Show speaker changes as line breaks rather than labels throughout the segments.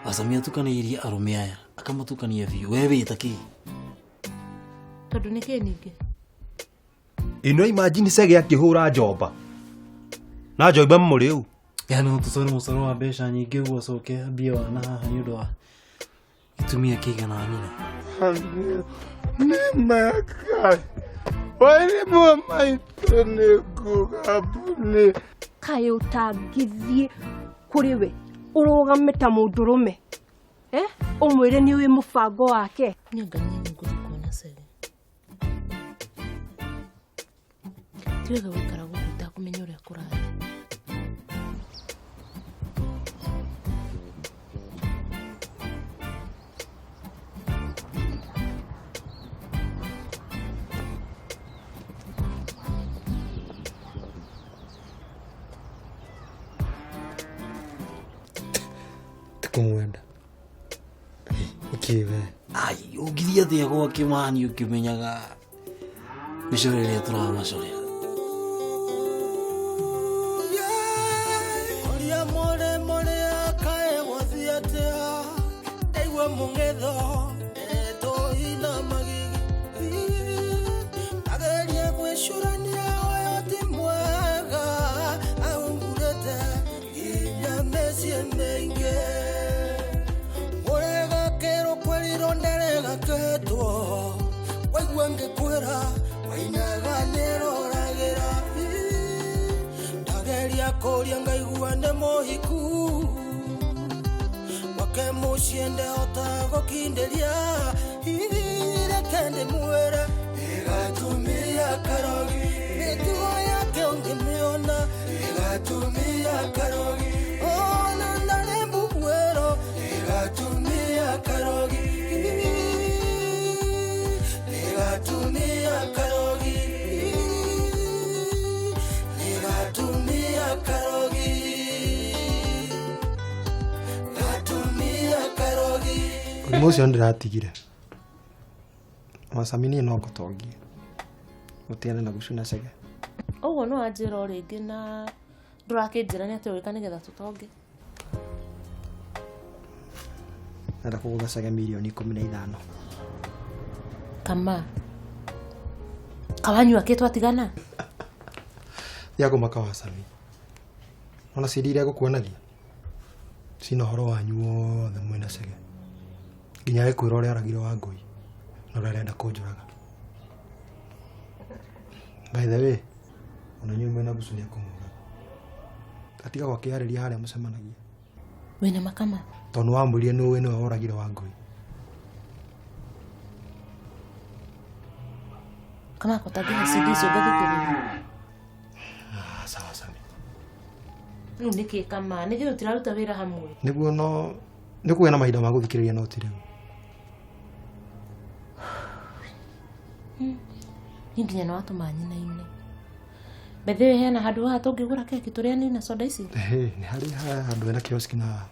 Wacamia atukanĩirie arũme aya akamatukania biũ. We wĩta kĩ?
Tondũ nĩ kĩ ningĩ?
Ino imagine Chege akĩhũra njomba na njomba mũrĩu.
Yani no tũcore mũcoro wa mbeca nyingĩ ũguo acoke ambie wana haha nĩ ũndũ wa gĩtumia kĩigana nyina.
Kaĩ ũtangĩthiĩ kũrĩ we ũrũgame ta mũndũrũme, eh? Ũmwĩre nĩ ũĩ mũbango wake.
Nyanga niĩ nĩngũthiĩ kuona Chege. Ti wega gũikara gũkũ ũtakũmenya ũrĩa kũrathiĩ.
Tikumwenda. Ikiwe.
Ai, ũngĩthiĩ atĩa gwa Kĩmani ũkĩmenyaga mĩcore ĩrĩa tũramacorea?
Ũrĩa mũrĩ mũrĩ akae gũthiĩ atĩa? Ndaigua mũng'etho, ndeto ina magigi. Ageria gwĩcũrania ũyũ ti mwega, ahungurĩte nginya mĩciĩ mĩingĩ. Ũregakĩrwo kwerirwo nderegakĩtwo, waigua ngĩkwĩra wainaga nĩroragĩra. Ndageria kũria ngaigua nĩ mũhiku, gwake mũciĩ ndehota gũkindĩria. Reke ndĩmwĩre ĩgatumia karogi, mĩtugo yake ũngĩmĩona ĩgatumia karogi, ona ndarĩ mbuguĩro ĩgatumia karogi, ĩgatumia karogi, ĩgatumia karogi, gatumia karogi.
Mũrimũ ũcio nĩndĩratigire. Wacami niĩ no ngũtongie. Gũtigane na gucu na Chege.
Ũguo no wanjĩra o rĩngĩ na ndũrakĩnjĩra nĩ atĩa ũgwĩka nĩgetha tũtonge.
Ndĩrenda kũgũtha Chege mirioni 15.
Kama. Kawanyua kĩ twatigana?
Tiga kũmaka Wacami. Ona CD iria ngũkuonagia cina ũhoro wanyu wothe mwĩna Chege. Nginya agĩkwĩra ũrĩa aragire Wangũi na ũrĩa arenda kũnjũraga. By the way, ona inyuĩ mwĩna gucu nĩekũmũraga. Atigagwo akĩarĩria harĩa mũcemanagia.
Wĩna makama?
Tondũ nĩwamwĩrire nĩũĩ nĩwe woragire Wangũi.
Kama kũtangĩhe CD icio ngathikĩrĩria.
Ah, sawa Sami.
Rĩu nĩkĩ kama? Nĩkĩ tũtiraruta wĩra hamwe?
Nĩguo no nĩkũgĩa na mahinda ma gũthikĩrĩria no ti rĩu.
Niĩ nginya nĩwatũma nyina-inĩ. By the way, hena handũ haha tũngĩgũra keki tũrĩanĩre na soda ici?
Ĩhĩ, nĩ harĩ handũ hena kioski na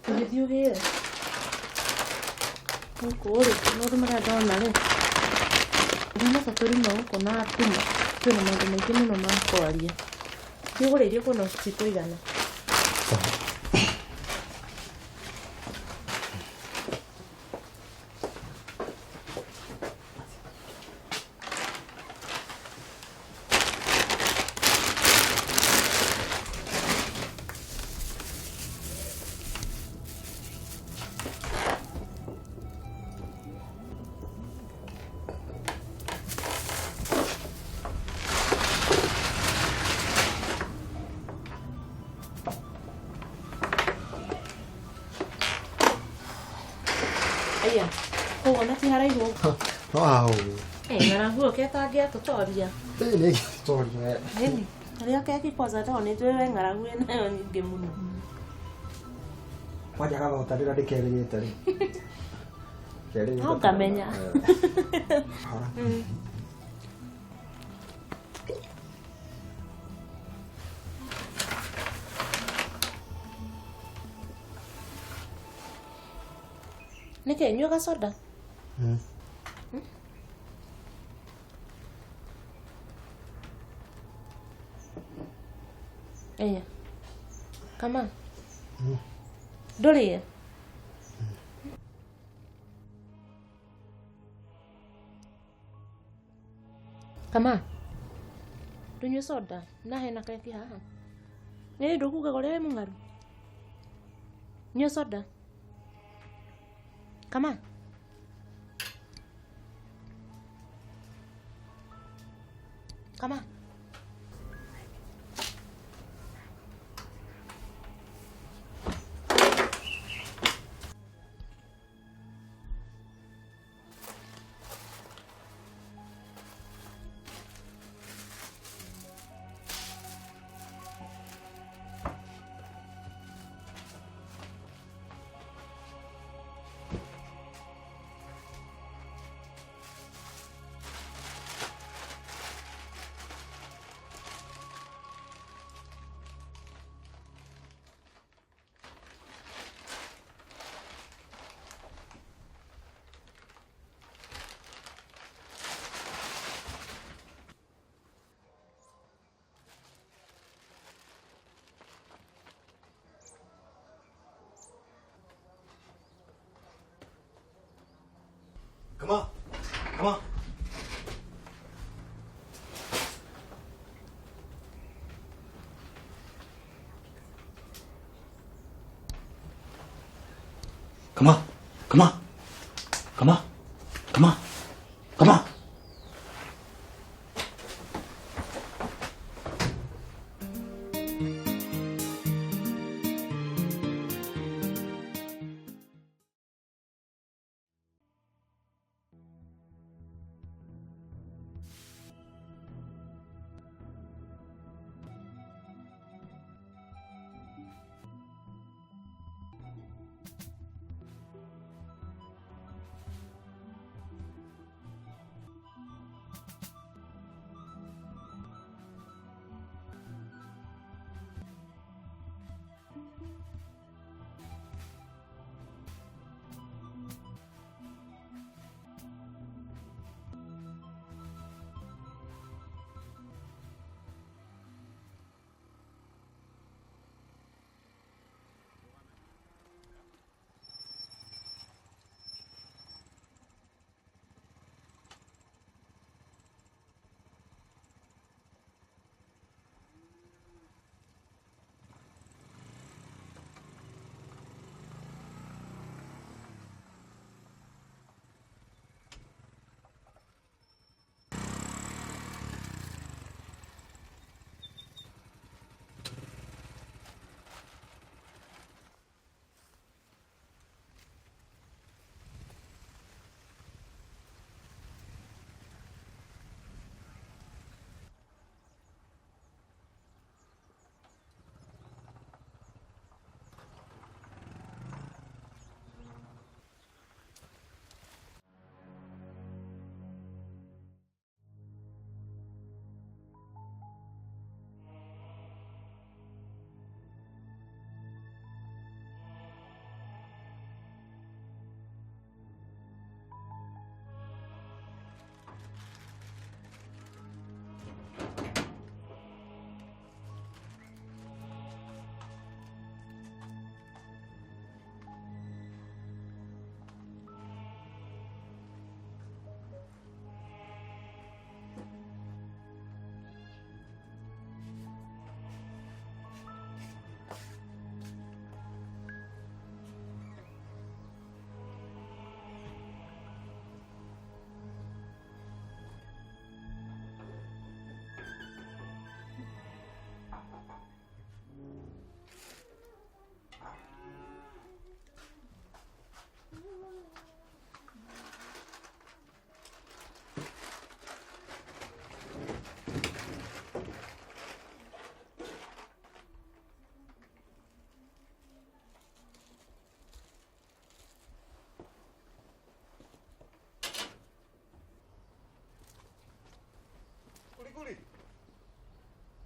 Ũgĩthiĩ ũgĩre. Gũkũ rĩ, maũndũ marĩa ndona rĩ, ndona ta tũrima gũkũ na nduma, twĩna maũndũ maingĩ mũno ma kwaria. Thiĩ ũgũre irio kuona citũigana. Aya, koguo na ti haraihu ũguo.
No haha ũguo.
Ng'aragu ũke atangĩatũtoria.
Ĩĩ nĩ ĩngĩtũtoria.
Ĩni, arĩa keki kwanza tondũ nĩ njũĩ we ng'aragu ĩnayo nyingĩ mũno.
Kwanja gathota rĩrĩa ndĩkerĩgĩte rĩ. Kerĩgĩte.
No ngamenya.
Hora.
Nĩkĩ nyua gacoda? Aya. Kama. Ndũrĩe. Kama. Ndũnyue soda na hena keki haha. Nĩ ndũkuga ũrĩa wĩ mũng'aru. Nyua soda. Kama. Kama.
Come on. Come on. Come on. Come on. Come on. Come on. Come on.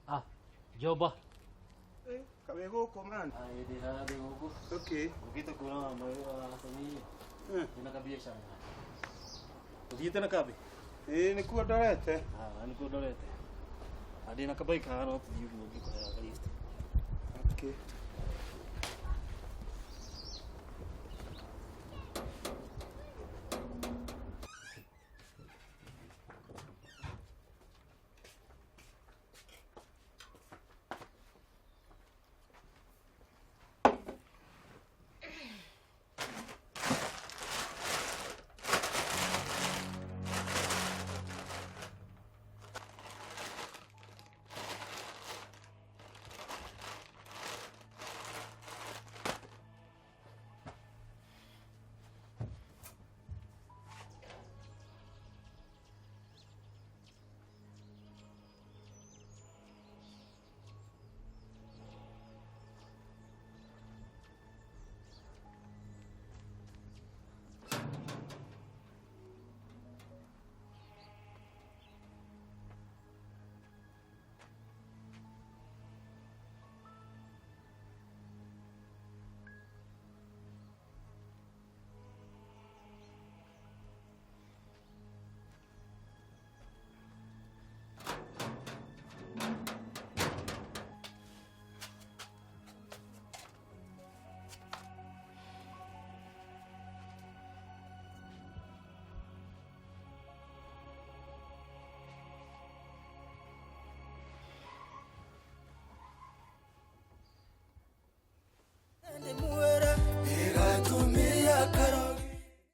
Ah, Joba.
Kawe gũkũ man.
Ndĩ haha ndĩ gũkũ.
Okay.
Ngũkĩte kuona Samia. Ndĩna kabiacara. Ũthiĩte na kambĩ?
Ĩĩ nĩkuo ndorete.
Ah, nĩkuo ndorete. Ndĩna kabaika haha no tũthiĩ ũguo ngĩkũheaga lift.
Okay.